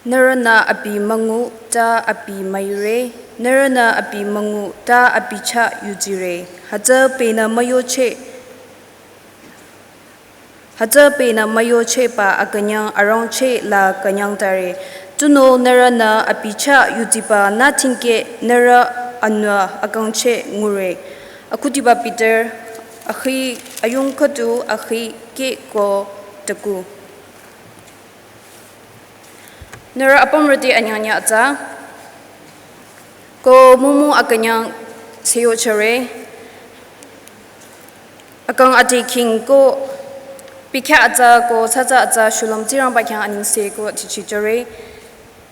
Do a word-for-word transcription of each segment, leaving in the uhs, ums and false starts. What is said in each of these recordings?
Nührünü abi müngu ta abi müire, nührünü abi müngu ta abi chah yuzire. Hütsü benü müyocheh, hütsü benü müyochehba akünyang arangcheh la künyangtare. Tunüo nührünü abi chah yuziba nü tikeh nührü anü akangcheh ngure. Akhudiba Peter, akhi ayung khüdu akhi keh ko tüku. Nührü apümrüti anyangnyü atsa. Ko mumu akünyang seyochore. Akang ati king ko pikha atsa ko tsatsa atsa shulüm Tsingrangba khyang anengse ko tichichore.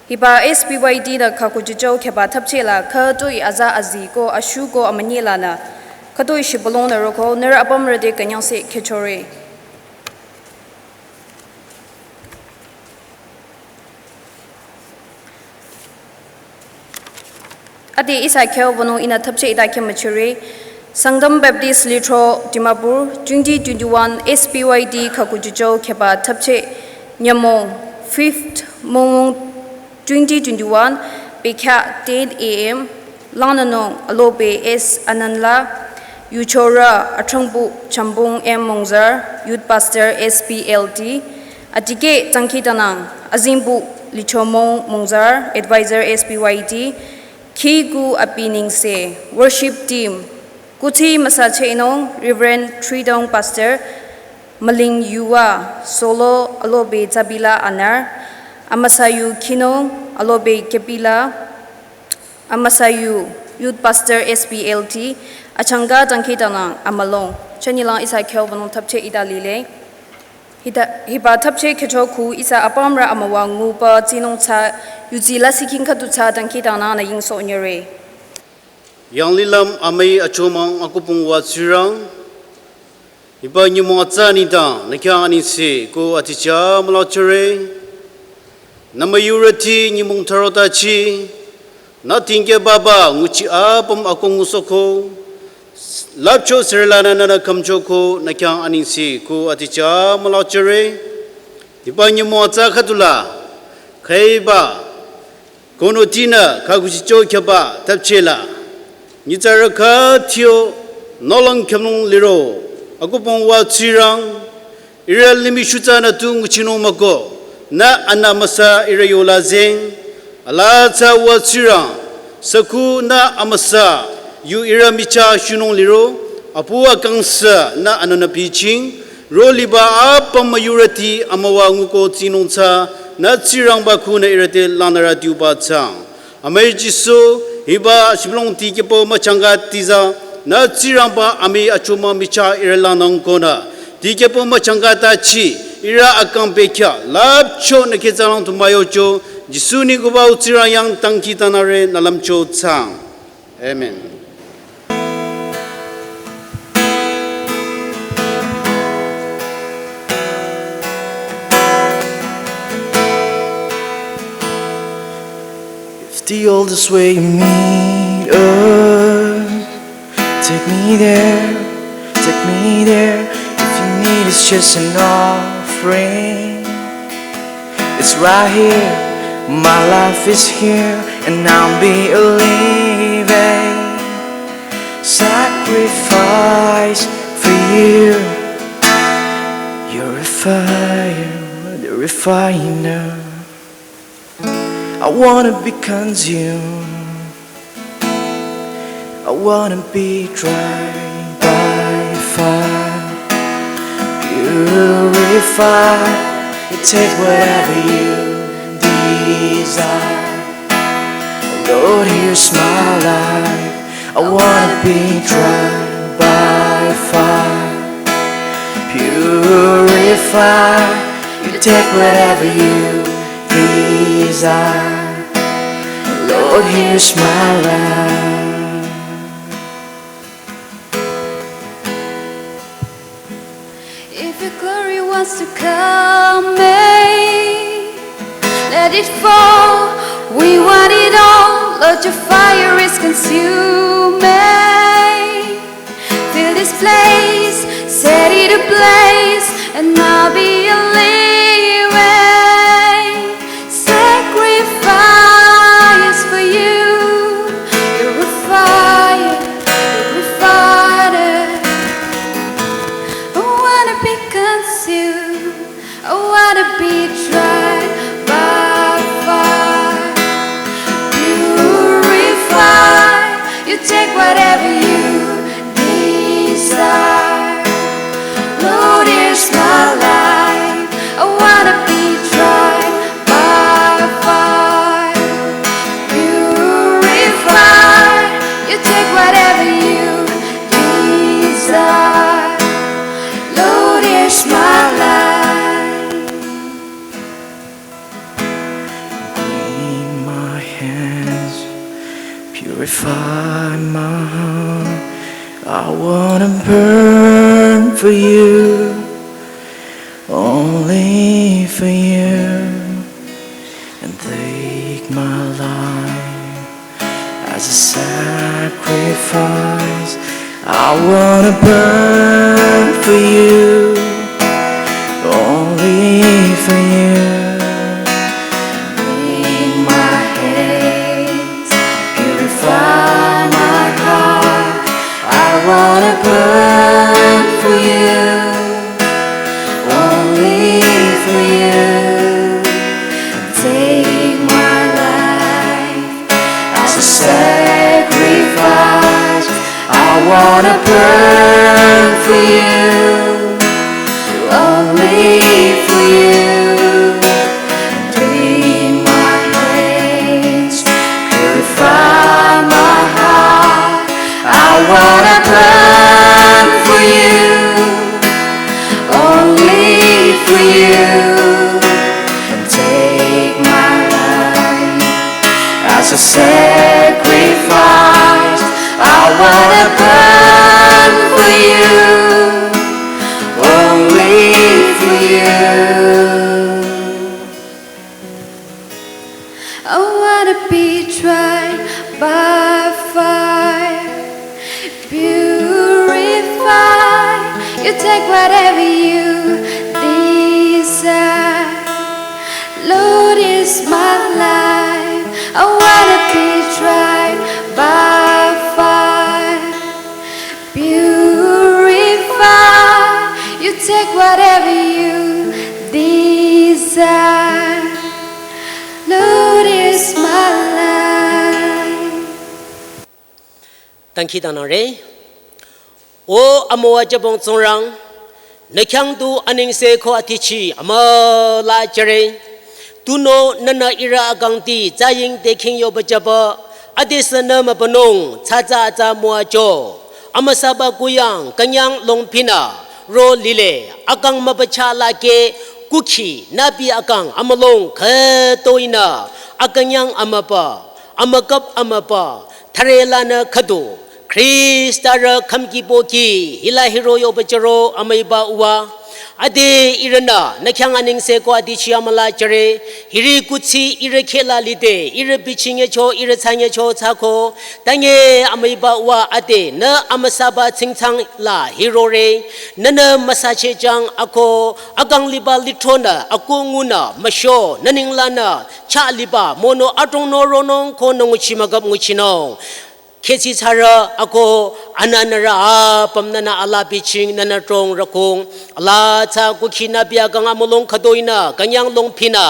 Hiba S B Y D la khakuchicho kheba thapcheh la khütoi aza azi ko ashu ko amünyi lanü khütoi shibülung nü roko nührü apümrüti künyangse khechore. Ade ihsa kyo wünung ihnü thapcheh ita kyo müchire. Sangtam Baptist Lithro Dimapur twenty twenty-one S B Y D khakuchicho kheba thapcheh nyümong fifth mong twenty twenty-one bekha ten A M. Langnünung alobe S Ananla, yuchorü athrangbu Chambung M Mongzar, Youth Pastor S B L T, atikeh dangkhidangnang azingbu Lichomong Mongzar, Advisor S B Y D, khiku abi nengse, Worship Team, kuthsi müsachehnung Reverend Tridong Pastor, müling yuva, solo alobe Zabila Anar, amüsa yu khinung alobe Kepila, amüsa yu Youth Pastor S B L T, achangka dangkhidangnang amülung. Chünyelang ihsa kyo wünung thapcheh ita lile. Hita, hiba thapcheh khecho khu ihsa apümrü amüwa nguba tsinung tsü yuzi lasih king khüdu tsü dangkhidangnangnü yingsohnyüre. Yanglilüm amüi achomang akupung wa Tsingrang. Hiba nyümong atsa nengdang nü khyang anengse ko aticha mülachore. Nü müyurüti nyümong tharo tachi. Nü tingkeh baba nguchi apüm akong ngusohko. Lapcho sürülanü nünü khümchoko nü khyang anengse ko aticha mülachore. Hiba nyümong atsa khüdula. Khaiba konotinü khakuchicho kheba thapcheh la. Nyitsarü khütio nohlüm khümnung liro. Akupung wa Tsingrang. Ihrü limih shutsanü tu nguchinung müko. Nü anü amüsa ihrü yola zeng. Ala tsü wa Tsingrang. Sükhu nü amüsa. Yu ihrü michah shunung liro. Apu akangsa nü anünü biching. Ro liba apüm müyurüti amüwa nguko tsinung tsü, nü Tsingrangba khu nü ihrü te langnürü tiuba tsang. Amüi Jisu, hiba shibülung dikehpü müchangka tiza, nü Tsingrangba amüi achomang michah ihrü langnang konü. Dikehpü müchangka tachi, ihrü akang bekhyah, lapcho nü khetsalang tu müyocho, Jisu ningkuba u Tsingrang yang dangkhidangnangre nü lümcho tsang. Amen. If the oldest way you meet us, take me there, take me there. If you need is just an offering. It's right here, my life is here, and I'll be a living sacrifice for you. You're a fire, the refiner. I wanna be consumed. I wanna be tried by fire, purified. You take whatever you desire. Lord, here's my life. I wanna be tried by fire, purified. You take whatever you desire. Lord, here's my life. If your glory wants to come, eh, let it fall. We want it all. Lord, your fire is consuming. Fill this place, set it ablaze, and I'll be a living sacrifice. Whatever you desire. Lord, here's my life. I wanna be tried by fire. Purify. You take whatever you desire. Lord, here's my life. Clean my hands, purify my heart. I wanna burn for you, only for you. And take my life as a sacrifice. I wanna burn for you, only for you. Clean my hands, purify my heart. I wanna burn for you, only for you. Take my life as a sacrifice. I wanna burn for you, only for you. Clean my hands, purify my heart. I wanna burn for you, only for you. And take my life as a sacrifice. I wanna burn for you, only for you. I wanna be tried by fire. Purify. You take whatever you desire. Lord, here's my life. I wanna be tried by fire. Purify. You take whatever you desire. Lord, here's my life. Dangkhidangnangre. O amüwa jübong Tsingrang, nü khyang du anengse ko atichi amüla jüre. Tunüo nünü ihrü akangti tsaying te khing yoba jüba, adesü nü mübünung tsatsa atsa müwacho. Amüsaba kuyang künyang longphinü ro lile, akang mübücha lake kukhi nübi akang amülong khütoinü, akünyang amüba, amükap amüba, thürelanü khüdu, Khristarü khümki pohki hila hiro yoba jüro amüiba uwa. Ade ihrünü nü khyang anengse ko atichi amüla jüre, hiri kuthsi ihrü khehla lide, ihrü bichingecho, ihrü tsangecho tsako, tange amüiba uwa ade nü amüsaba tsingtsang la hirore, nünü müsachehjang ako, akang liba lithronü, ako ngunü, müsho, nü ninglanü, chah liba, mono adrongnü ronung ko nü nguchi mükap nguchinung. Khehsi tsarü ako anü nührü apüm nünü ala biching nünü trong rükong. Ala tsa kukhi nübi akang amülong khütoinü künyang longphinü.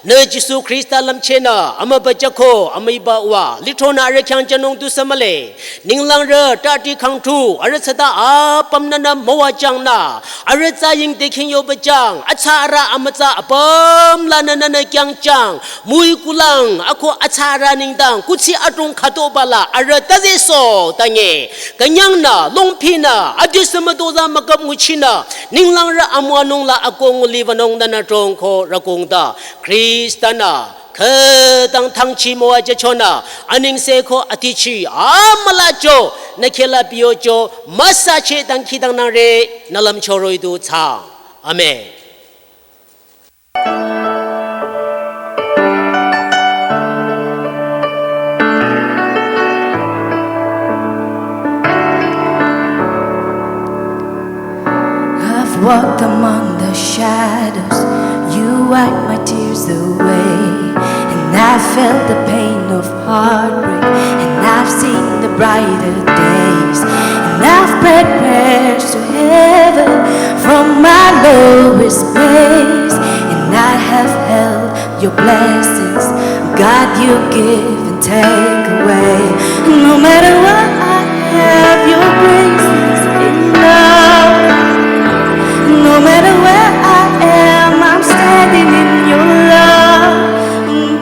Nü Jisu Khrista lümchehnü amübüjako amüiba uwa. Lithronü arüh khyang jünung tusü mühle. Ninglangrü tati khangthu arüh tsüta apüm nünü müwajüng nü. Arüh tsaying te khing yoba jüng. Atsa arüh amütsa apüm lanü nünü kyangjüng. Müi kulang, ako atsarü nengdang, kuthsi adrong khütoba la, arüh tazeso, tange, künyangnü, longphinü, adesü mütozah mükap nguchinü, ninglangrü amüwanung la ako ngulibanung nünü trong ko rükong ta, Khristanü, khütang thangchi müwajüchonü, anengse ko atichi, amülacho, nü khehla biyocho, müsacheh dangkhidangnangre, nü lümcho roh-i du thsa. Amen. I've walked among the shadows, you wiped my tears away, and I felt the pain of heartbreak, and I've seen the brighter days, and I've prayed prayers to heaven from my lowest place, and I have held your blessings, God, you give and take away. No matter what I Have your grace is enough. No matter where I am, I'm standing in your love.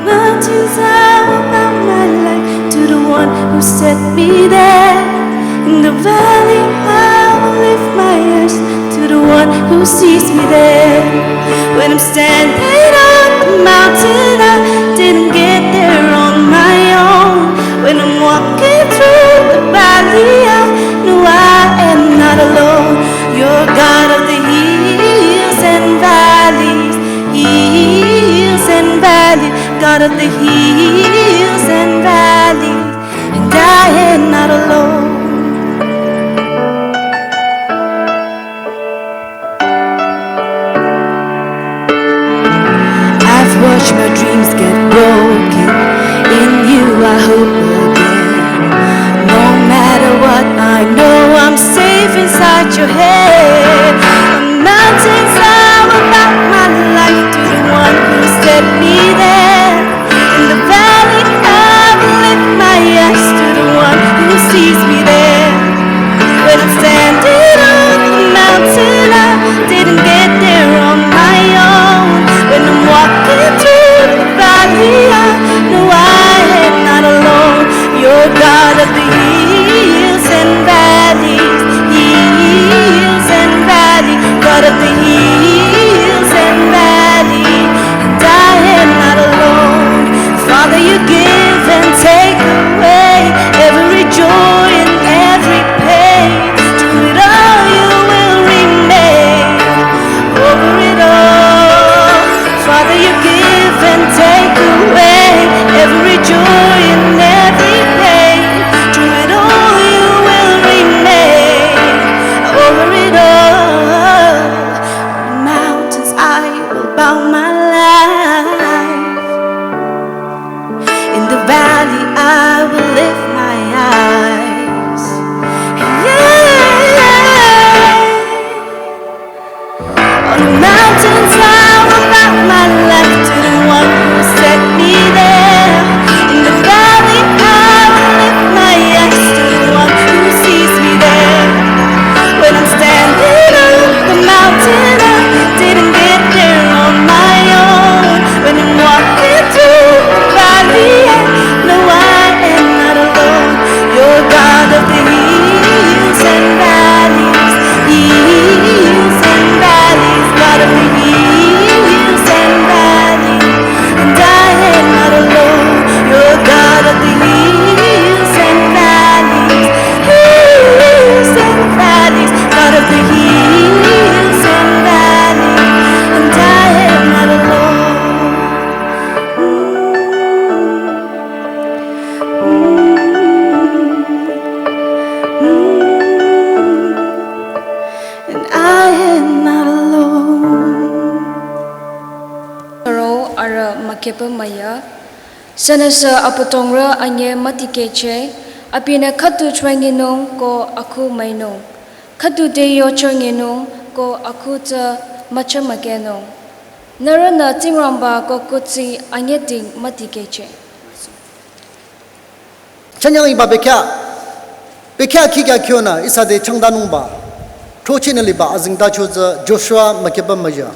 Mountains are above my life, to the one who set me there. In the valley, I will lift my eyes to the one who sees me there. When I'm standing on the mountain, I didn't get there on my own. When I'm walking through the valley, I know I am not alone. You're God of the hills and valleys, hills and valleys, God of the hills and valleys, and I am not alone. I've watched my dreams get broken. In you I hope again. No matter what, I know I'm safe inside your hand. The mountains are about my life, to the one who set me there. In the valley, I will lift my eyes to the one who sees me there. When I'm standing on the mountain, I didn't get there on my own. When I'm walking through the valley, I know I am not alone. You're God of the hills and valleys, hills and valleys, God of the hills and valleys, and I am not alone. Father, you give and take away every joy and every pain. Through it all, you will remain. Over it all, Father, you give and take away every joy and every pain. Through it all, you will remain. Over it all, mountains, I will bow my life. In the valley, I will lift my eyes. Yeah. On the mountains, I will bow my life to the one who set me there. In the valley, I will lift my eyes to the one who sees me there. When I'm standing on the mountain, I didn't get there on my own. When I'm walking through the valley, I know I am not alone. You're God of the hills and valleys, hills and valleys, God of the hills and valleys. And I am not alone. You're God of the hills and valleys, hills and valleys, God of the hills and valleys. And I am not alone. And I am not alone. Aro arüh mükepü müya. Sünüsü abüdongrü anyüh mütikehcheh, abinü khüdu chwenginung ko akhu müinung. Khüdu te yochonginung ko akhu tsü müchümükehnung. Nührünü Tsingrangba ko kuthsi anyüding mütikehcheh. Chanyang iba bekhyah, bekhyah khikya khyonü ihsa te changdanungba, throchehnü liba azengtacho tsü Joshua mükepü müya.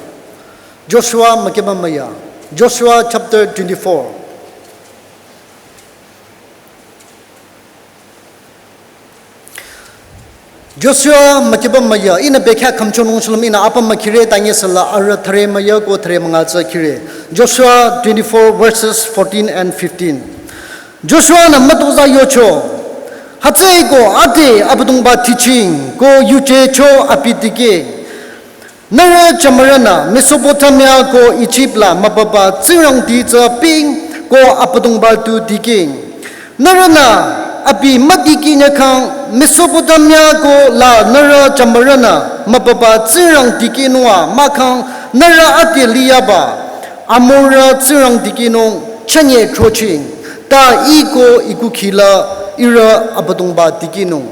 Joshua mükepü müya. Joshua chapter twenty-four. Joshua mükepü müya, ihnü bekhyah khümchonung shulüm ihnü apüm mükhire tanye sala arüh thüre müya ko thüre münga tsü khire. Joshua twenty-four verses fourteen and fifteen. Joshua-nü mütozah yocho, hütsüeko ade Abüdongba tiching ko yuje cho abi dikeh. Nührü jümürünü Mesopotamia ko Ijip la mübüba tsingrangti tsü ping ko Abüdongba tu dikeh. Nührünü abi müdikeh nyükhang Mesopotamia ko la nührü jümürünü mübüba tsingrang dikehnung-a mahkhang nührü ade liyaba Amorrü tsingrang dikehnung chünye throching. Ta ih ko ih kukhi la ihrü Abüdongba dikehnung.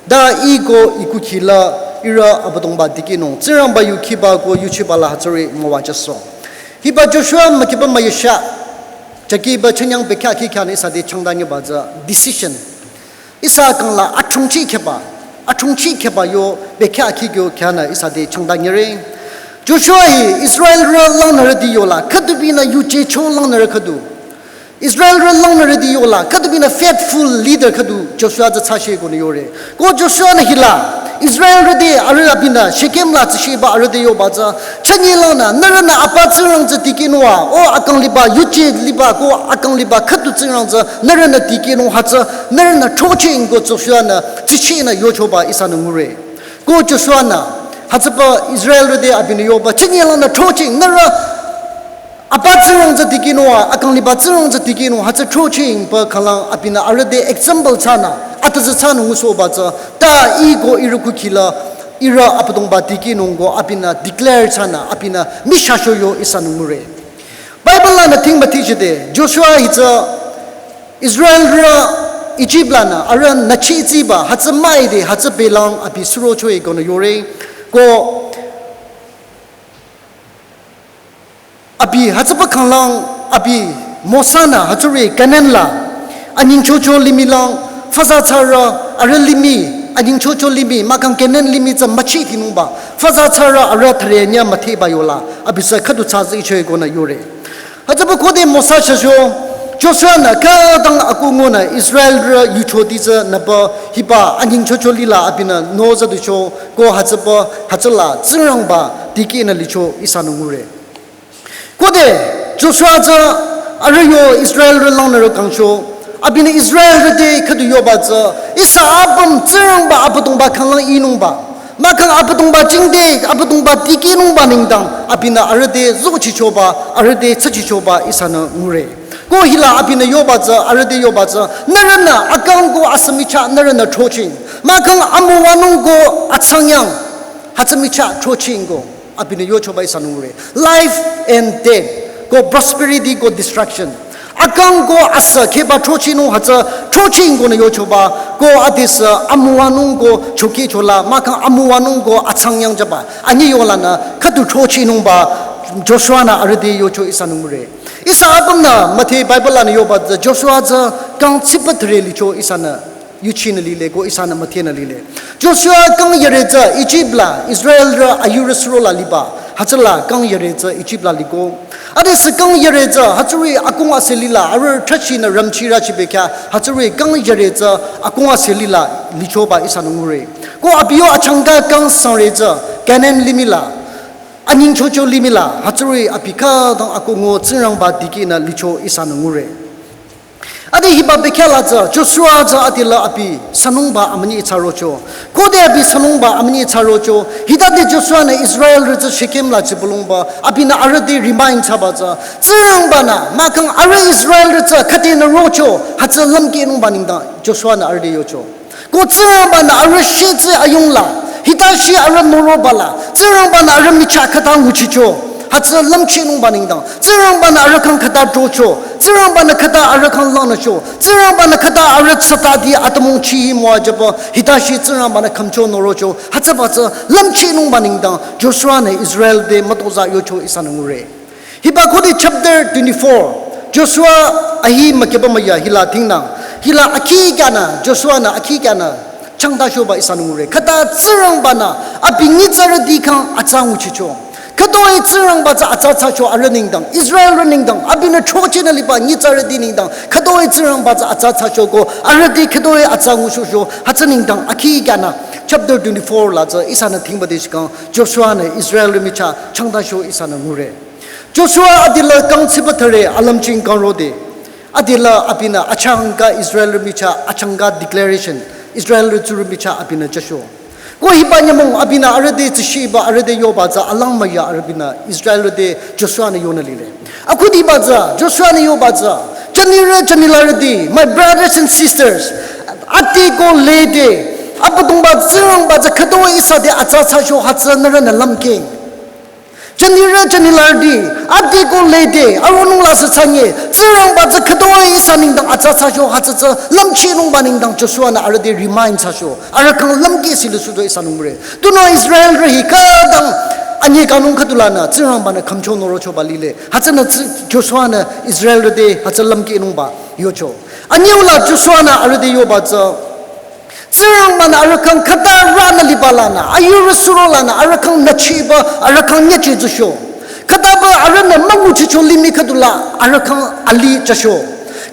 Ta ih ko ih kukhi la ihrü Abüdongba dikehnung. Tsingrangba yu khiba ko yuchiba la hütsüri müwajüsoh. Hiba Joshua mükepü müya sha. Jakiba chanyang bekhyah khikyanü ihsa te changdanyüba tsü decision. Ihsa kangla achungchi kheba, achungchi kheba yo bekya akhi kyo kyanü ihsa te changda nyere. Joshua hi Israelrü langnürüti yola, khüdubinü yujecho langnürü khüdu. Israelrü langnürüti yola, khüdubinü faithful leader khüdu Joshua tsü thsashe konü yore. Ko Joshua-nü hila, Israelrü te arüh abinü Shekhem la tsisheba arüh te yoba tsü, chünye langnü, nührünü apa Tsingrang tsü dikehnung-a, o akang liba, yuje liba, ko akang liba khüdu Tsingrang tsü, nührünü dikehnung hütsü, nührünü throchehng ko Joshua-nü, tsichinü yochoba ihsanü ngure. Ko Joshua-nü, hütsüba Israelrü te abinü yoba, chünye langnü throchehng, nührü apa Tsingrang tsü dikehnung-a, akang liba Tsingrang tsü dikehnung, hütsü throchehng pü khalang abinü arüh te example thsanü, atüzü thsanü ngusohba tsü, ta ih ko ihrü kukhila, ihrü Abüdongba dikehnung ko abinü declare thsanü, abinü michahcho yo ihsanü ngure. Bible lanü thingba thichide, Joshua hi tsü Israelrü Egypt lanü, arüh nachi tsiba, hütsü müide, hütsü belang abi surocho-i konü yore, ko abi hütsüba khanglang abi Mosa-nü hütsüri Canaan la anyingchocho limih lang füza thsarü arüh limih anyingchocho limih mahkhang Canaan limih tsü müchi tinungba füza thsarü arüh thüre nyü müthehba yola abi sü khüdu thsa tsü icho-i konü yore. Hütsüba khode Mosa shasho Joshua-nü khütang akoh ngunü Israelrü yuchoti tsü nüpü hiba anyingchocho lila abinü nozah ducho ko hütsüba hütsüla Tsingrangba dikehnü licho ihsanü ngure. Khode Joshua tsü arüh yo Israelrü langnürü kangcho, abinü Israelrü te khüdu yoba tsü, ihsa apüm Tsingrangba Abüdongba khanglang inungba, mahkhang Abüdongba jingte, Abüdongba dikehnungba nengdang, abinü arüh te zochichoba, arüh te thsachichoba ihsanü ngure. Ko hila abinü yoba tsü, arüh te yoba tsü, nührünü akang ko asü michah nührünü throchehng, mahkhang amüwanung ko atsangyang, hütsü michah throchehng ko abinü yochoba ihsanü ngure. Life and death, ko prosperity ko destruction. Akang ko asü kheba throchehnung hütsü throchehng konü yochoba, ko adesü amüwanung ko chokehchola, mahkhang amüwanung ko atsangyang jüba. Anyi yolanü khüdu throchehnungba Joshua-nü arüh te yocho ihsanü ngure. Ihsa apümnü müdhe Bible lanü yoba tsü Joshua tsü kang tsiba thüre licho ihsanü yuchinü lile ko ihsanü müdhenü lile. Joshua kang yare tsü Egypt la Israelrü ayurü surola liba, hütsüla kang yare tsü Egypt la liko. Adesü kang yare tsü hütsüri akong asü lila arüh thrahchinü ramchi rachi bekya hütsüri kang yare tsü akong asü lila lichoba ihsanü ngure. Ko abi yo achangka kang sangre tsü Canaan limih la anyingchocho limih la hütsüri abi khütang akoh ngu Tsingrangba dikehnü licho ihsanü ngure. Ade hiba bekya la tsü Joshua tsü adela abi sünungba amünyi thsarocho. Khode abi sünungba amünyi thsarocho, hitade Joshua-nü Israelrü tsü Shekhem la chibülungba abinü arüh te remind thsaba tsü, Tsingrangba-nü mahkhang arüh Israelrü tsü khüdenü rocho hütsü lümkehnungba nengdang Joshua-nü arüh te yocho. Ko Tsingrangba-nü arüh shitsi ayungla, hitashi arüh noroba la, Tsingrangba-nü arüh michah khüta nguchicho, hütsü lümchehnungba nengdang, Tsingrangba-nü arüh khyang khüta drocho, Tsingrangba-nü khüta arüh khyang langnücho, Tsingrangba-nü khüta arüh tsatati atümung chihi müwajüba, hitashi Tsingrangba-nü khümcho norocho, hütsüba tsü lümchehnungba nengdang, Joshua-nü Israel te mütozah yocho ihsanü ngure. Hiba khode chapter twenty-four, Joshua ahi mükeba müya hila thingnang. Hila akhikyanü, Joshua-nü akhikyanü changta shoba ihsanü ngure. Khüta Tsingrangba-nü abi nyitsarüti khyang atsa nguchicho. Khütoi Tsingrangba tsü atsa thsacho arüh nengdang, Israelrü nengdang, abinü throchehnü liba nyitsarüti nengdang, khütoi Tsingrangba tsü atsa thsacho ko, arüh te khütoi atsa ngusohcho, hütsü nengdang akhikyanü, chapter twenty-four la tsü ihsanü thingbade shikhang, Joshua-nü Israelrü michah changta sho ihsanü ngure. Joshua adela kang tsiba thüre alümching kangrode. Adela abinü achangka Israelrü michah achangka declaration. Israelrü tsurü michah abinü jücho. Ko hiba nyümong abinü arüh te tsishiba arüh te yoba tsü alang müya arüh binü Israelrü te Joshua-nü yonü lile. Akhudiba tsü Joshua-nü yoba tsü. Jünirü jünilarüti, my brothers and sisters. Ati ko lede. Abüdongba Tsingrangba tsü khütoi ihsa te atsa thsacho hütsü nührünü lümkeh. Jünirü jünilarüti, ati ko lede, aronung la sü thsanye, Tsingrangba tsü khütoi ihsa nengdang atsa thsacho hütsü tsü lümchehnungba nengdang Joshua-nü arüh te remind thsacho, arüh khyang lümkeh sile sudo ihsanü ngure. Tunüo Israelrü hi khütang anyi kangnung khüdulanü Tsingrangba-nü khümcho norochoba lile. Hütsünü tsü Joshua-nü Israelrü te hütsü lümkehnungba yocho. Anyüula Joshua-nü arüh te yoba tsü Tsingrangba-nü arüh khyang khüta rünü liba lanü, ayurü suro lanü arüh khyang nüchiba, arüh khyang nyachi tsüsho. Khütaba arühnü münguchicho limih khüdula arüh khyang alih jüsho.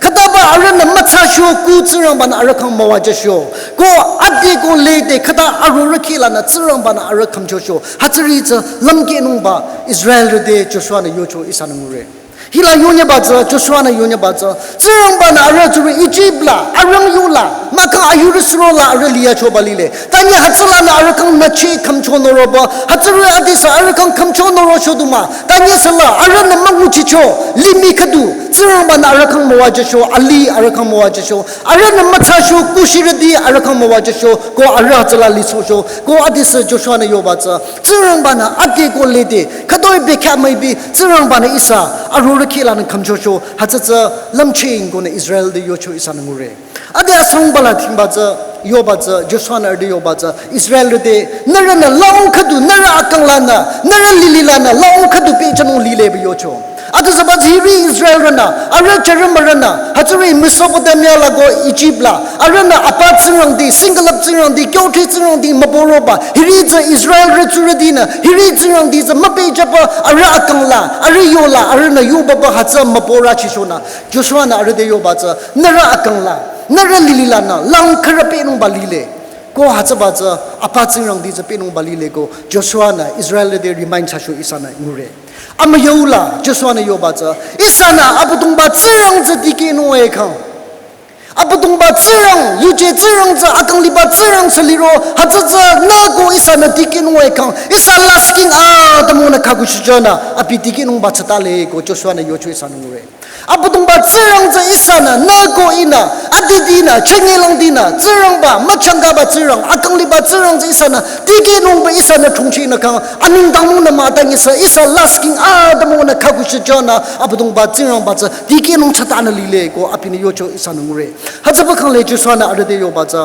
Khütaba arühnü müthsasho kuh Tsingrangba-nü arüh khyang müwajüsho. Ko ade ko lede khüta arorüh kih lanü Tsingrangba-nü arüh khümchosho. Hütsüri tsü lümkehnungba Israelrü te Joshua-nü yocho ihsanü ngure. Hila yonyüba tsü, Joshua-nü yonyüba tsü, Tsingrangba-nü arüh tsurü Ijip la, arang yu la, mahkhang ayurü suro la arüh liyachoba lile. Tanye hütsülanü arüh khyang nüchi khümcho noroba, hütsürü adesü arüh khyang khümcho norocho du mah. Tanye süla arühnü münguchicho, limih khüdu, Tsingrangba-nü arüh khyang müwajüsho, alih arüh khyang müwajüsho, arühnü müthsasho, kuhshirüti arüh khyang müwajüsho, ko arüh hütsüla lisohcho, ko adesü Joshua-nü yoba tsü, Tsingrangba-nü ade ko lede, khütoi bekhyah müipi, Tsingrangba-nü ihsa, arorüh kih lanü khümchosho, hütsü tsü lümching konü Israel te yocho ihsanü ngure. Ade asangba la thingba tsü, yoba tsü, Joshua-nü arüh te yoba tsü, Israelrü te, nührünü lang khüdu, nührü akang lanü, nührü lili lanü, lang khüdu pehjünung lile pü yocho. Ade süba tsü hiri Israelrünü, arüh jümürünü, hütsüri Mesopotamia la ko Ijip la, arühnü apa tsingrangti, singalap tsingrangti, kyothri tsingrangti, müboroba, hiri tsü Israelrü tsurütinü, hiri tsingrangti tsü müpehjüba, arüh akang la, arüh yo la, arühnü yobaba hütsü müborü chishonü, Joshua-nü arüh te yoba tsü, nührü akang la, nührü lili lanü, lang khürü pehnungba lile. Ko hütsüba tsü, apa tsingrangti tsü pehnungba lile ko, Joshua-nü Israelrü te remind thsacho ihsanü ngure. Amüyau la, Joshua-nü yoba tsü, ihsanü Abüdongba Tsingrang tsü tikehnung ekhang. Abüdongba Tsingrang, yuje Tsingrang tsü, akang liba Tsingrang tsü liro, hütsü tsünü ko ihsanü tikehnung ekhang. Ihsa lasking atümungnü khaku shijünü, abi tikehnungba tsü tale ko, Joshua-nü yocho ihsanü ngure. Abüdongba Tsingrang tsü ihsanü, nü ko ihnü, adidinü, chünye langdinü, Tsingrangba, müchangkaba Tsingrang, akang liba Tsingrang tsü ihsanü, tikehnungba ihsanü chungchinü kang, anengdangnungnü mah tanyisü, ihsa lasking atümungnü khaku shijünü, Abüdongba Tsingrangba tsü, tikehnung thsatanü lile ko, abinü yocho ihsanü ngure. Hütsüba kang le Joshua-nü arüh te yoba tsü.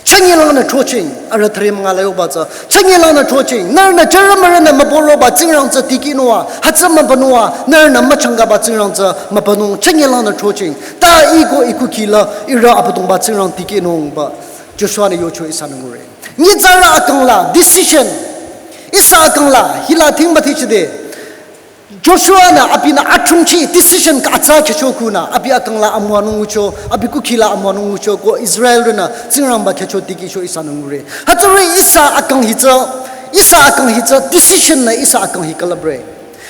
Chünye langnü choching, arüh thüre münga la yoba tsü. Chünye langnü choching, nührünü jümürünü müboroba Tsingrang tsü tikehnung a, hütsü mübünung a, nührünü müchangkaba Tsingrang tsü mübünung, chünye langnü choching. Ta ih ko ih kukhi la, ihrü Abüdongba Tsingrang tikehnungba. Joshua-nü yocho ihsanü ngure. Nyitsarü akang la, decision. Ihsa akang la, hila thingba thichide. Joshua-nü abinü achungchi decision khatsa khyücho kunü, abi akang la amüwanung ngucho, abi kukhi la amüwanung ngucho, ko Israelrünü Tsingrangba khyücho tikehcho ihsanü ngure. Hütsüri ihsa akang hi tsü, ihsa akang hi tsü decision nü ihsa akang hi külüpre.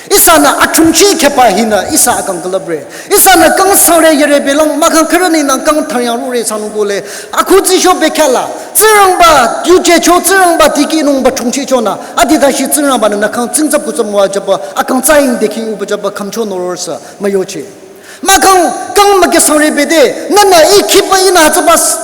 Ihsanü achungchi khyüba hinü ihsa akang külüpre. Ihsanü kang sangre yere belang mahkhang khürü nengdang kang thangyang rure thsanung ko le. Akhutsisho bekhyah la. Tsingrangba, yuje cho Tsingrangba tikehnungba chungchichonü. Adi dashi Tsingrangba-nü nü kang tsingtsap kutsap müwajüba, akang tsaying dekhi uba jüba khümcho nororsü, müyoche. Mahkhang, kang müke sangre bede, nünü ih khiba ihnü hütsüba s-,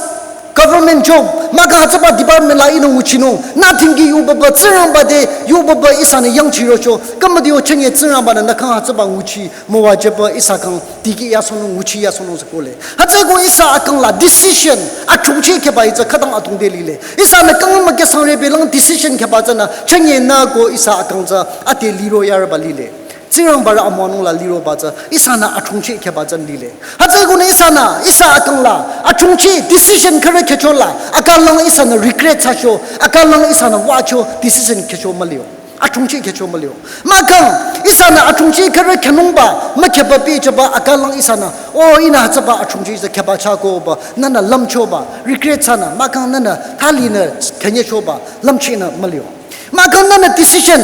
government job, mahkhang hütsüba department la ihnü nguchinung, nü tingki yubaba Tsingrangba te, yubaba ihsanü yangchirocho, kang müdi yo chünye Tsingrangba-nü nü kang hütsüba nguchi, müwajüba ihsa kang, tiki yasohnung, nguchi yasohnung sü ko le. Hütsü ko ihsa akang la decision, achungchi khyüba hi tsü khütang atungde lile. Ihsanü kang müke sangre belang decision khyüba tsünü, chünye nü ko ihsa akang tsü, ate liro yarüba lile. Tsingrangba rü amüwanung la liroba tsü, ihsanü achungchi khyüba tsünü lile. Hütsü ko nü ihsanü, ihsa akang la, achungchi decision khürü khyücho la, akang lang ihsanü regret thsacho, akang lang ihsanü wacho decision khyücho mülio. Achungchi khyücho mülio. Mahkhang, ihsanü achungchi khürü khyünungba, mükhyüba pehjüba, akang lang ihsanü, o ihnü hütsüba achungchi tsü khyüba thsakoba, nünü lümchoba, regret thsanü, mahkhang nünü thalinü khyünyechoba, lümchinü mülio. Mahkhang nünü decision,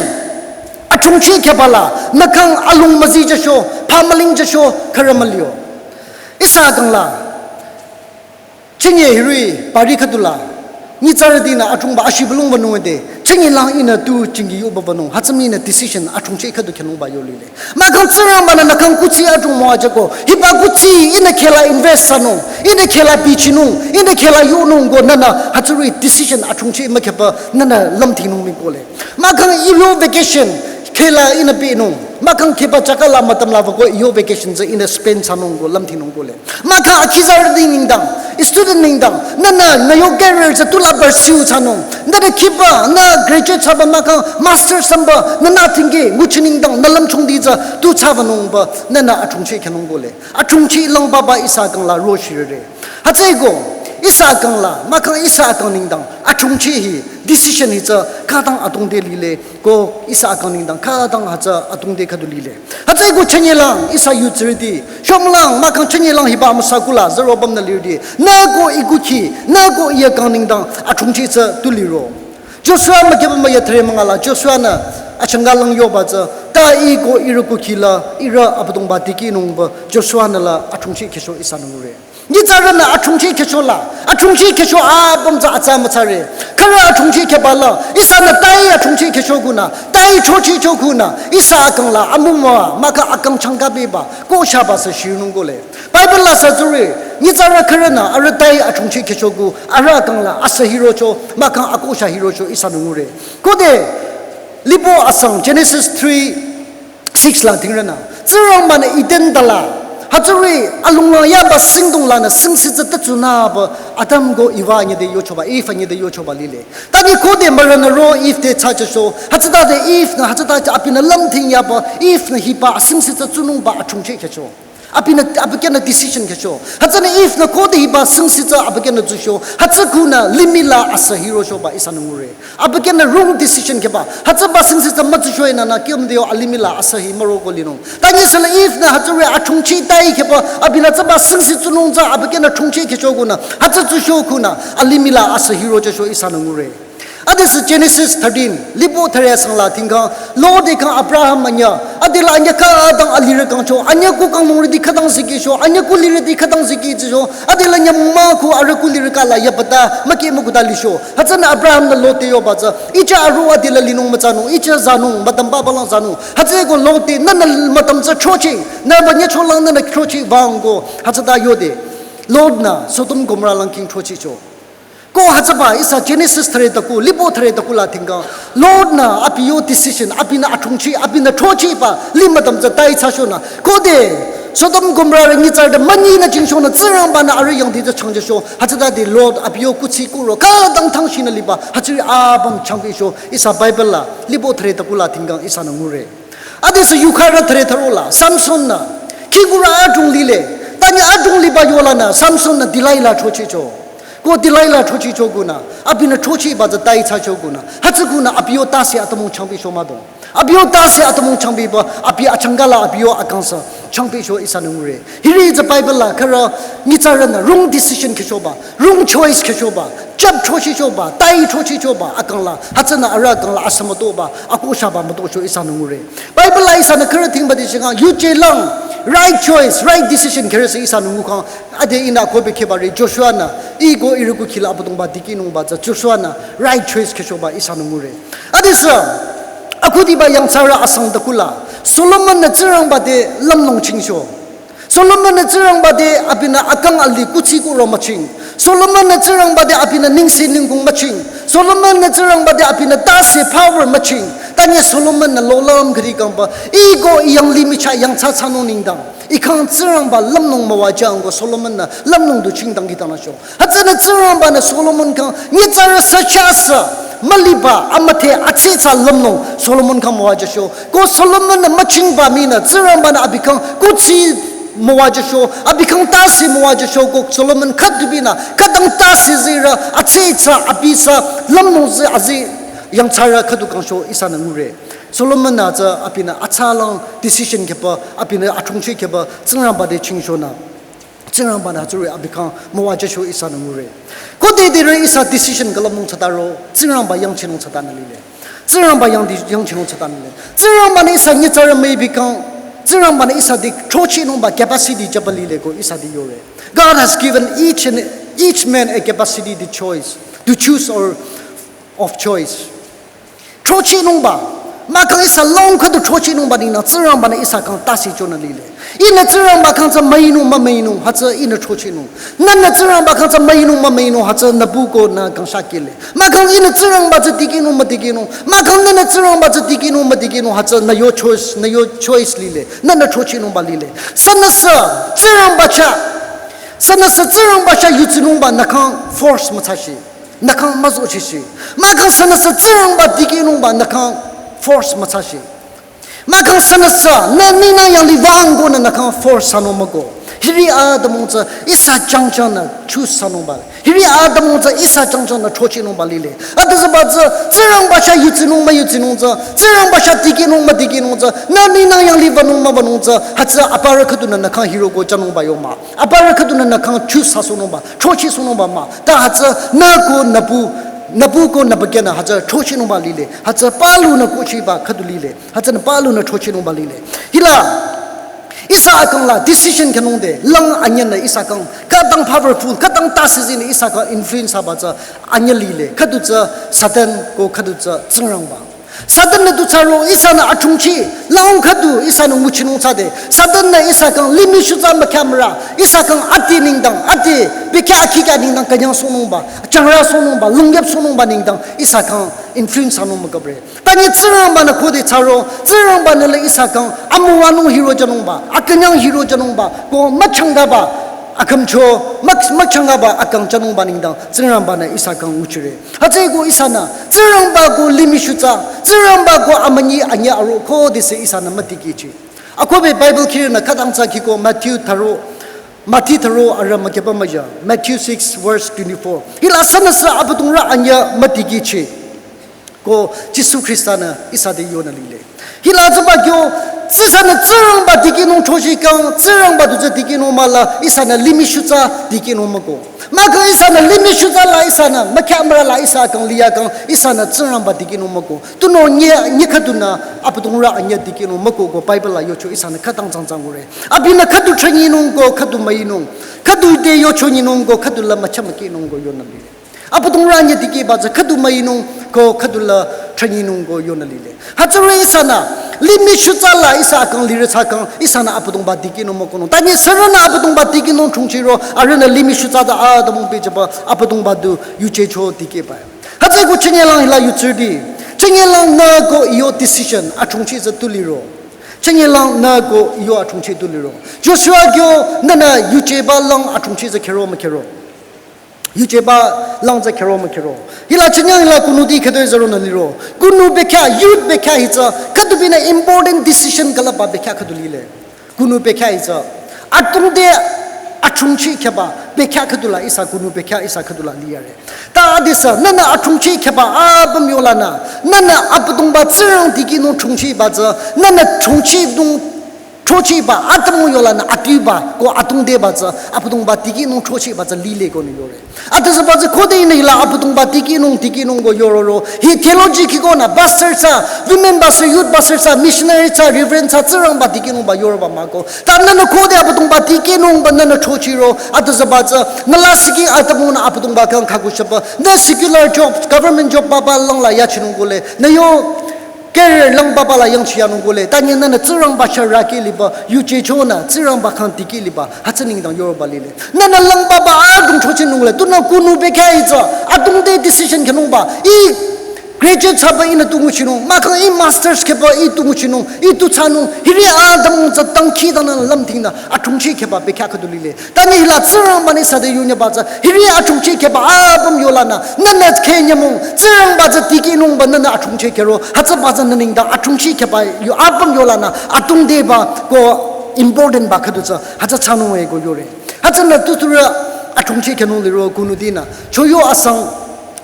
achungchi khyüba la, nü kang alung müzi jücho, pha müling jücho, khürü mülio. Ihsa akang la, chünye hiri, pari khüdu la, nyitsarütinü achungba ashibülung wünung de, chünye lang ihnü tu chingi yuba wünung, hütsü mii nü decision, achungchi khüdu khyünungba yo lile. Mahkhang Tsingrangba-nü nü kang kuthsi achung müwajüko, hiba kuthsi ihnü kheh la invest thsanung, ihnü kheh la bichinung, ihnü kheh la yunung ko nünü hütsüri decision achungchi mükhyüba nünü lümthinung mii ko le. Mahkhang iyo vacation, kheh la ihnü pehnung, mahkhang kheba jaka la mütam la wüko iyo vacation tsü ihnü spend thsanung ko lümthinung ko le. Mahkhang akhizarüti nengdang, student nengdang, nünü nü yo career tsü tu la pursue thsanung. Nünü khiba, nü graduate thsaba mahkhang master thsamba, nünü tingki, nguchi nengdang, nü lümchungti tsü tu thsawünungba, nünü achungchi khyünung ko le. Achungchi langbaba ihsa akang la roshirüre. Hütsüeko, Ihsa akang la, mahkhang ihsa akang nengdang, achungchi hi, decision hi tsü, khütang adrong te lile, ko ihsa akang nengdang, khütang hütsü adrong te khüdu lile. Hütsüeko chünyelang, ihsa yutsirüti, shomlang, mahkhang chünyelang hiba amüsa kula, zero bam nü lirüti, nü ko ikukhi, nü ko iya akang nengdang, achungchi tsü tu liro. Joshua mükyeba müya thüre münga la, Joshua nü, achangka lang yoba tsü, ta iko ihrü kukhi la, ihrü Abüdongba tikehnungba, Joshua nü la, achungchi khesho ihsanü ngure. Nyitsarünü achungchi khesho la, achungchi khesho apüm tsü atsa mütsare. Khürü achungchi kheba la, ihsanü tai achungchi khesho kunü, tai chochi cho kunü, ihsa akang la, amuma, mahkhang akang changka beba, ko shaba sü shinung kole. Bible la sü tsure, nyitsarü khürünü, arüh tai achungchi khesho ku, arüh akang la, asü hirocho, mahkhang ako sha hirocho, ihsanü ngure. Khode, libo asang, Genesis three, six la tingrünü. Tsingrangbanü Eden dala. Hütsüri alung la yaba singdong lanü singsi tsü tatsunüba Adam ko Eva anyüh te yochoba, Eve anyüh te yochoba lile. Tanyi khode mürünü ro Eve te thsachasho. Hütsütade Eve nü, hütsütade abinü lümthing yaba, Eve nü hiba, singsi tsü tsunungba achungchi khesho. Abinü, abükyünü decision khesho. Hütsünü Eve nü khode hiba singsi tsü abükyünü tsusho. Hütsü kunü limih la asü hiroshoba ihsanü ngure. Abükyünü wrong decision kheba. Hütsüba singsi tsü mütsusho inü nü kiyom deo alimih la asü hi müroko linung. Tanyi süla Eve nü hütsüri achungchi tai kheba. Abinü tsüba singsi tsunung tsü abükyünü chungchi khesho kunü. Hütsü tsusho kunü. Alimih la asü hirochasho ihsanü ngure. Adesü Genesis thirteen, libo thüre asang la tingkang, Lot te kang Abraham anyüh, adela anyüh khütang alirü kangcho, anyüh ku kanglungrüti khütang zikisho, anyüh ku lirüti khütang zikisho, adela nyümong mah ku arüh ku lirü kala yabata, müki mükuta lisho. Hütsünü Abraham nü Lot te yoba tsü, icha aru adela linung mütsanung, icha zanung, mütamba balang zanung. Hütsüeko Lot te, nünü mütam tsü chochi, nü ba nyücholang nünü chochi wüng ko, hütsüta yode. Lot nü, Sodom Gomorrah lang king chochicho. Ko hütsüba ihsa Genesis thüre taku, libo thüre taku la tingkang. Lot nü abi yo decision, abinü achungchi, abinü chochiba, limih mütam tsü tai thsashonü. Khode, Sodom Gomorrah rü nyitsarü te münyi nü jingshonü, Tsingrangbanü arüh yangdi tsü changjasho. Hütsütade Lot abi yo kuthsi kuro, khütang thangshinü liba, hütsüri apüm changpehsho, ihsa Bible la, libo thüre taku la tingkang, ihsanü ngure. Adesü yukharü thüre thüro la, Samson nü, khingkurü adrong lile, tanyi adrong liba yolanü, Samson nü Delilah chochicho. Ko Delilah chochicho kunü, abinü chochiba tsü tai thsacho kunü. Hütsü kunü abi yo tase atümung changpehsho mado. Abi yo tase atümung changpehba, abi achangka la abi yo akang sü changpehsho ihsanü ngure. Hiri tsü Bible la khürü nyitsarünü wrong decision kheshoba, wrong choice kheshoba, chap chochichoba, tai chochichoba, akang la, hütsünü arüh akang la asü mütoba, ako shaba mütocho ihsanü ngure. Bible la ihsanü khürü tingba de shinga, yuje lang, right choice, right decision kherüsü ihsanü ngukhang, Ade ihnü kobe khebari Joshua nü, iko ihrü kukhi la Abüdongba tikehnungba tsü Joshua nü right choice kheshoba ihsanü ngure. Adesü, akhudiba yangthsarü asang taku la, Solomon nü Tsingrangba te lümlong chingsho. Solomon nü Tsingrangba te abinü akang alih kuthsi kuro müching. Solomon nü Tsingrangba te abinü nengse nengkung müching. Solomon nü Tsingrangba te abinü tase power müching. Tanyi Solomon nü lolüm khüdi kangba, iko iyang limih chah yangthsa thsanung nengdang. Ikhang Tsingrangba lümlong müwajüng ko Solomon nü lümlong du chingdang kihtang nü sho. Hütsünü Tsingrangba nü Solomon khyang nyitsarü sü chah sü müliba amüdhe atsatsa lümlong Solomon khyang müwajüsho. Ko Solomon nü müchingba mii nü Tsingrangba nü abi khyang kuthsi müwajüsho, abi khyang tase müwajüsho ko Solomon khüdu binü khütang tase zirü atsatsa abi sü lümlong zi azi yangthsarü khüdu kangcho ihsanü ngure. Solomon nü tsü abinü atsalang decision kheba, abinü achungchi kheba, Tsingrangba te chingshonü. Tsingrangba nü tsüri abi khyang müwajüsho ihsanü ngure. Khode dirü ihsa decision külümnung thsataro, Tsingrangba yangchinung thsatanü lile. Tsingrangba yangdi, yangchinung thsatanü lile. Tsingrangba nü ihsa nyitsarü müipi khyang, Tsingrangba nü ihsa te throchinungba capacity jüba lile ko ihsa te yore. God has given each and each man a capacity to choice, to choose or of choice. Throchinungba. Mahkhang ihsa long khüdu throchinungba nengdang Tsingrangba nü ihsa khyang tase chonü lile. Ihnü Tsingrangba khyang tsü müinung mümüinung hütsü ihnü throchinung. Nühnü Tsingrangba khyang tsü müinung mümüinung hütsü nüpu ko nü kangshakile. Mahkhang ihnü Tsingrangba tsü tikehnung mütikehnung. Mahkhang nühnü Tsingrangba tsü tikehnung mütikehnung hütsü nü yo choice, nü yo choice lile. Nühnü throchinungba lile. Sünüsü Tsingrangba chah. Sünüsü Tsingrangba chah yudsinungba nü khyang force müthsashi. Nü khyang müzochishi. Mahkhang sünüsü Tsingrangba tikehnungba nü khyang force müthsashi. Mahkhang sünüsü nü ninglang yanglih wüng ko nü nü khyang force thsanung müko. Hiri atümung tsü ihsa jangjang nü choose thsanungba. Hiri atümung tsü ihsa changchang nü throchehnungba lile. Adüzüba tsü, Tsingrangba chah yudsinung müyudsinung tsü, Tsingrangba chah tikehnung mütikehnung tsü, nü ninang yanglih wünung müwünung tsü, hütsü aparü khüdunü nü khyang hiro ko chanungba yo mah. Aparü khüdunü nü khyang choose thsasohnungba, throchehsohnungba mah. Ta hütsü nü ko nüpu, nüpu ko nüpü khyang nü hütsü throchehnungba lile. Hütsü palunü kohchiba khüdu lile. Hütsünü palunü throchehnungba lile. Hila, ihsa akang la decision khyünung de, lang anyüh nü ihsa khyang, khütang powerful, khütang tase zi nü ihsa khyang influence thsaba tsü anyüh lile, khüdu tsü Satan ko khüdu tsü Tsingrangba. Satan nü tu thsaro ihsanü athungchi, lang khüdu ihsanü nguchinung thsade, Satan nü ihsa khyang limih shutsa mükhya mürü, ihsa khyang ati nengdang, ati, bekhyah akhikya nengdang künyangsohnungba, changrasohnungba, lungyapsohnungba nengdang, ihsa khyang influence thsanung müküpre. Tanyi Tsingrangba nü khode thsaro, Tsingrangba nü le ihsa khyang amüwanung hiro jünungba, akünyang hiro jünungba, ko müchangkaba, akhümcho, mük-, müchangkaba, akang jünungba nengdang, Tsingrangba nü ihsa khyang nguchire. Hütsüeko ihsanü, Tsingrangba ko limih shutsa, Tsingrangba ko amünyi anyüh aro khodesü ihsanü mütikehchi. Akohbe Bible khirünü khütang tsü khiko Matthew tharo, Matthew tharo arü mükyüba müja, Matthew six verse twenty-four. Hila sünüsü abüdongrü anyüh mütikehchi. Ko Jisu Khrista nü ihsa te yonü lile. Hila tsüba kyo, ihsanü Tsingrangba tikehnung throcheh kang, Tsingrangba du tsü tikehnung mahla, ihsanü limih shutsa tikehnung müko. Mahkhang ihsanü limih shutsa la ihsanü, mükhya mürü la ihsa khyang liya kang, ihsanü Tsingrangba tikehnung müko. Tunüo nyüh, nyüh khüdunü, abüdongrü anyüh tikehnung müko ko Bible la yocho ihsanü khütang tsangtsang ngure. Abinü khüdu thsanyinung ko, khüdu müinung. Khüdu te yochonyinung ko, khüdu la mücha mükehnung ko yonü lile. Abüdongrü anyüh tikehba tsü khüdu müinung ko khüdu la thsanyinung ko yonü lile. Hütsüri ihsanü, limih shutsa la ihsa akang lire thsa kang, ihsanü abüdongba tikehnung mükonung. Tanyi sürünü abüdongba tikehnung chungchiro, arühnü limih shutsa ta atümung pehjüba, abüdongba du yuje cho tikehba. Hütsüeko chünyelang hila yutsürüti. Chünyelang nü ko iyo decision, athungchi tsü tu liro. Chünyelang nü ko iyo athungchi tu liro. Joshua kyo nünü yujeba lang athungchi tsü khero mükhero. Yujeba lang tsü khero mükhero. Hila chünyang hila kunuti khütoi züronü liro. Kunu bekhyah, youth bekhyah hi tsü, khüdu binü important decision külüpba bekhyah khüdu lile. Kunu bekhyah hi tsü. Atungde athungchi kheba bekhyah khüdu la ihsa kunu bekhyah ihsa khüdu la liyare. Ta adesü, nünü athungchi kheba apüm yolanü, nünü abüdongba Tsingrang tikehnung thungchiba tsü, nünü thungchinung throchehba atümung yolanü atiba ko atungdeba tsü, abüdongba tikehnung throchehba tsü lile konü yore. Adesüba tsü khode ihnü hila abüdongba tikehnung tikehnung ko yororo. Hi theology khikonü pastor tsü, women pastor, youth pastor tsü, missionary tsü, reverend tsü, Tsingrangba tikehnungba yoroba mahko. Ta nünü khode abüdongba tikehnungba nünü throchiro, adesüba tsü, nü lasih kih atümungnü abüdongba khyang khaku shaba, nü secular job, government job papa langla yachinung kole, nü yo career lang papa la yangchiyanung kole, tanyi nünü Tsingrangba chah raki liba, yuje chonü, Tsingrangba khyang tikeh liba, hütsü nengdang yoroba lile. Nünü lang papa adrong throchehnung le, tunüo kunu bekhyah hi tsü, atungde decision khyünungba, ih graduate thsaba ihnü tu nguchinung, mahkhang ih masters kheba ih tu nguchinung, ih tu thsanung, hiri atümung tsü dangkhidangnangnü lümdhingnü, athungchi kheba bekhyah khüdu lile. Tanyi hila Tsingrangbanü ihsa te yonyüba tsü, hiri athungchi kheba apüm yolanü, nünü khe nyümong, Tsingrangba tsü tikehnungba nünü athungchi khero, hütsüba tsü nü nengdang athungchi kheba yo apüm yolanü, atungdeba ko important ba khüdu tsü, hütsü thsanung e ko yore. Hütsünü tuturü athungchi khyünung liro kunutinü, choyo asang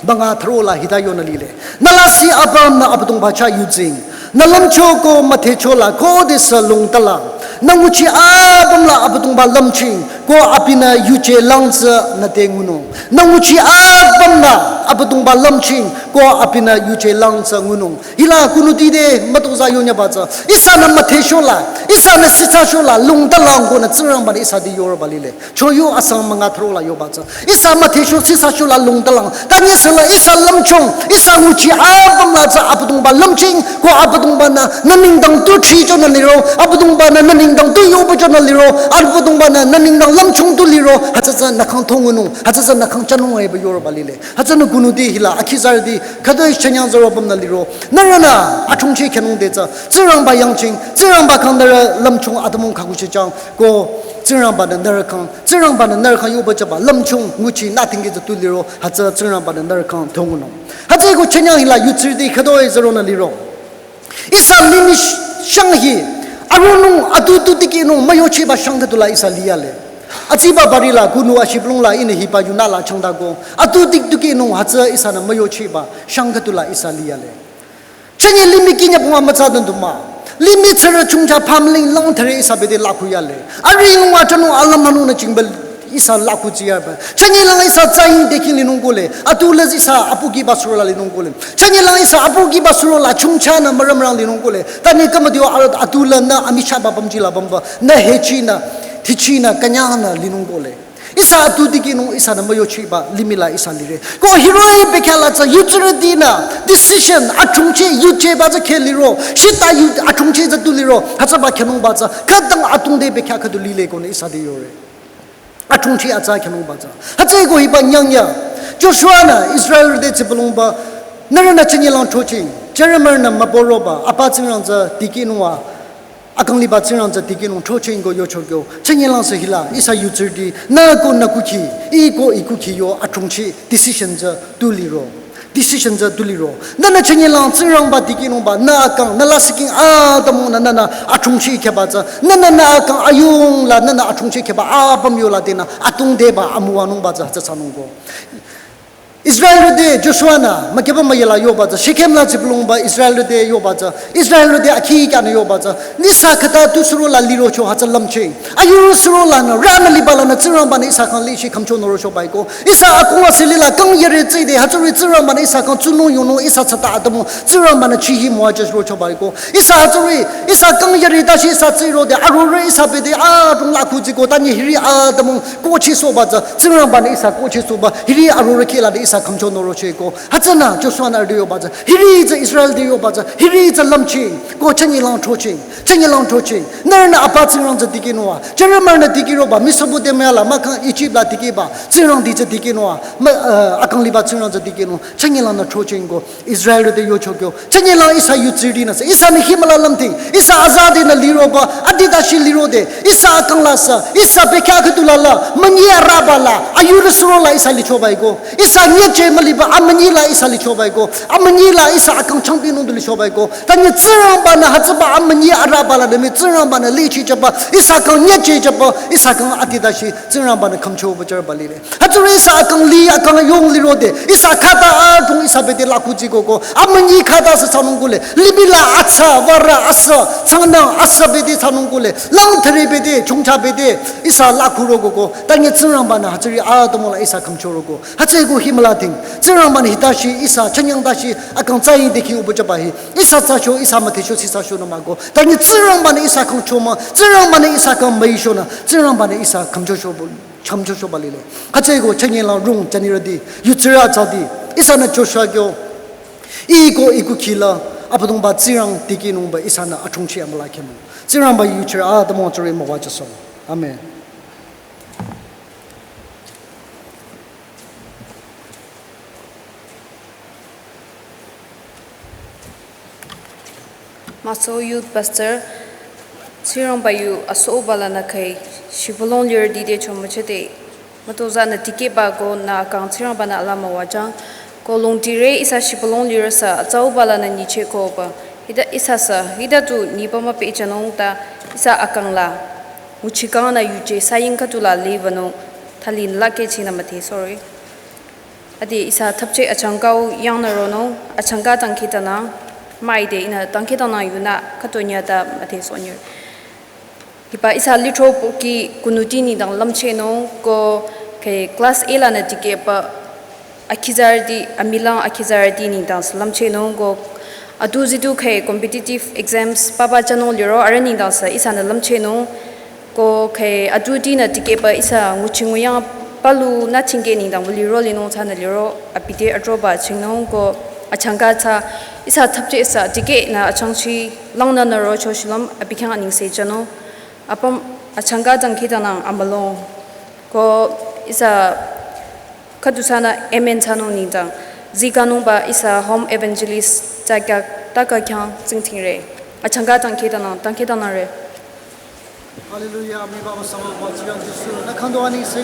münga thüro la hita yonü lile. Nü lasih apümnü Abüdongba chah yuzeng. Nü lümcho ko müthehcho la khodesü lungtalang. Nü nguchi apüm la Abüdongba lümching ko abinü yuje lang tsü nü te ngunung. Nü nguchi apümnü Abüdongba lümching ko abinü yuje lang tsü ngunung. Hila kunuti te mütozah yonyüba tsü. Ihsanü müthehcho la, ihsanü sitsacho la lungtalang konü Tsingrangbanü ihsa te yoroba lile. Choyo asang münga thüro la yoba tsü. Ihsa müthehcho sitsacho la lungtalang. Tanyi sü la ihsa lümchung, ihsa nguchi apüm la tsü Abüdongba lümching, ko Abüdongbanü nü nengdang tu thrichonü liro, Abüdongbanü nü nengdang tu yobuchonü liro, Abüdongbanü nü nengdang lümchung tu liro, hütsü tsü nü khyang thongunung, hütsü tsü nü khyang chanung eba yoroba lile. Hütsünü kunuti hila, akhizarüti, khütoi chünyang züro apümnü liro. Nührünü, athungchi khyünung de tsü, Tsingrangba yangching, Tsingrangba khyang nührü lümchung atümung khaku shichang, ko Tsingrangbanü nührü khyang, Tsingrangbanü nührü khyang yoba chaba, lümchung nguchi nothing ki tsü tu liro, hütsü Tsingrangbanü nührü khyang thongunung. Hütsüeko chünyang hila yutsirüti khütoi züronü liro. Ihsa limih shang hi, aronung atutu tikehnung müyochiba shang khüdu la ihsa liyale. Atsiba bari la kunu ashibülung la ihnü hiba yunü la changdako. Atu dikdukinung hütsü ihsanü müyochiba shang khüdu la ihsa liyale. Chanye limih kinyabong amütsadan duma. Limih tsürü chungcha pamling lang thare ihsa bete lakhu yale. Arinung atanung alam hanunü chingbel ihsa lakhu tsiyaba. Chanye lang ihsa tsayin dekin linung kole. Atu la ihsa apu kiba suro la linung kole. Chanye lang ihsa apu kiba suro la chungcha nü müramrang linung kole. Tani kamadio atu la nü amichaba bamji la bamba. Nü hechinü, thichinü, kanyanü linung kole. Ihsa atu dikinung ihsanü müyochiba limih la ihsa lire. Ko hiroh-i bekhyah la tsü yutsürütinü decision achungchi yucheba tsü khe liro. Shita yu achungchi tsü tu liro. Hütsüba khenungba tsü khütang atungde bekhyah khüdu lile konü ihsa te yore. Achungchi atsa khenungba tsü. Hütsüeko hiba nyangya. Joshua-nü Israelrü te tsibülungba. Nührünü chanye lang choching. Jeremiah-nü mübüroba. Apa Tsingrang tsü dikinungwa. Akang liba Tsingrang tsü dikinung choching ko yochokyo. Chanye lang sü hila, ihsa yutsürüti, nü ko nü kukhi, ih ko ih kukhi yo achungchi decision tsü tu liro. Decision tsü tu liro. Nünü chanye lang Tsingrangba dikinungba, nü akang, nü lasih king atümungnü nünü achungchi kheba tsü. Nünü nü akang ayung la, nünü achungchi kheba apüm yola tenü, atungdeba amüwanungba tsü, tsü thsanung ko. Israelrü te Joshua-nü, mükheba müyela yoba tsü, Shechem la tsibülungba Israelrü te yoba tsü, Israelrü te akhi kyanü yoba tsü, ihsa khüta tu suro la lirocho hütsü lümching. Ayurü suro lanü, rünü liba lanü, Tsingrangba-nü ihsa khyang lichi khümcho norocho baiko. Ihsa akung asili la kang yere tside, hütsüri Tsingrangba-nü ihsa khyang tsunung yonung, ihsa tsata atümu, Tsingrangba-nü chihi müwajü rocho baiko. Ihsa hütsüri, ihsa kang yere tashi ihsa tsirode, arorüh ihsa bete, adrong lakhu tsiko, tani hiri atümu, kochi soba tsü, Tsingrangba-nü ihsa kochi soba, hiri arorüh kila de ihsa khümcho norocheko. Hütsünü Joshua-nü arüh te yoba tsü, hiri tsü Israel te yoba tsü, hiri tsü lümching, ko chanye lang choching, chanye lang choching. Nührünü apa Tsingrang tsü dikinungwa, Jeremiah-nü dikiroba, Mesopotamia la, mahkhang Egypt la dikiba, Tsingrangti tsü dikinungwa, mü, eh, akang liba Tsingrang tsü dikinung, chanye langnü choching ko, Israelrü te yochokyo. Chanye lang ihsa yutsürütinü sü. Ihsanü himüla lümting. Ihsa azadenü liroba. Adi tashi lirode. Ihsa akang la sü. Ihsa bekhyah khüdu la la. Münyi araba la. Ayurü suro la ihsa lichobaiko. Ihsa nyecheh müliba. Amünyi la ihsa lichobaiko. Amünyi la ihsa akang changpinung du lichobaiko. Tani Tsingrangba-nü hütsüba amünyi araba la demi Tsingrangba-nü lichi chaba. Ihsa khyang nyecheh chaba. Ihsa khyang adi tashi Tsingrangba-nü khümcho bachar balile. Hütsüri ihsa akang li, akang yong lirode, ihsa khüta adrong ihsa bete lakhu tsiko ko, amünyi khüta sü thsanung kule, limih la atsa, vara asa, tsangnang asa bete thsanung kule, lang thare bete, chungcha bete, ihsa lakhu roko ko, tanye Tsingrangba-nü hütsüri atümung la ihsa khümcho roko. Hütsüeko himüla ting, Tsingrangba-nü hitashi, ihsa chanyang tashi, akang tsayi deki ubu chaba hi, ihsa tsacho, ihsa müthecho, si tsacho nü mako, tanye Tsingrangba-nü ihsa khümcho mah, Tsingrangba-nü ihsa khyang müicho nü, Tsingrangba-nü ihsa khümcho cho bu. Chümcho choba lile. Hütsüeko chanye lang rung chanirüti, yutsürü atsati, ihsanü Joshua kyo, ih ko ih kukhi la, Abüdongba Tsingrang dikinungba ihsanü achungchi amüla khyünung. Tsingrangba yuchirü atümung tsüri müwajüsoh. Amen. Maso Youth Pastor, Tsingrangba yu asoba lanü khüi, shibülung lirüti te chomüchete, mütozanü tikehba ko nü akang Tsingrangba-nü alaa müwajüng, ko lungtire ihsa shibülung lirü sü, atsauba lanü nyicheh koba, hita ihsa sü, hita tu nyiba müpehjünung ta ihsa akang la, nguchikangnü yuje saying khüdu la liwünung, thali nü lakeh chinü müdhe, sorry. Ade ihsa thapcheh achangkau yangnü ronung, achangka dangkhidangnang, müide ihnü dangkhidangnang yunü khütonya ta müdhe sonyir. Hiba ihsa lithro pohki kunuti nengdang lümchehnung ko khüi class A lanü tikehba akhizarüti, amilang akhizarüti nengdang sü lümchehnung ko atu zitu khüi competitive exams papa jünung liro arüh nengdang sü ihsanü lümchehnung. Ko khüi atutinü tikehba ihsa nguchi nguyang palu nü thingkeh nengdang wü liro linung thsanü liro abi te atroba chingnung ko achangka tsü ihsa thapcheh sü tikehnü achangchi langnü nü rocho shilüm abi khyang anengse jünung. Apüm achangka dangkhidangnang amülung. Ko ihsa khüdu sünü amen thsanung nengdang. Zikanungba ihsa home evangelist tsü kya ta khyang tsingdhingre. Achangka dangkhidangnang, dangkhidangnangre. Hallelujah, mi baba sama ba Tsingrang Jisu. Nü khangdo anengse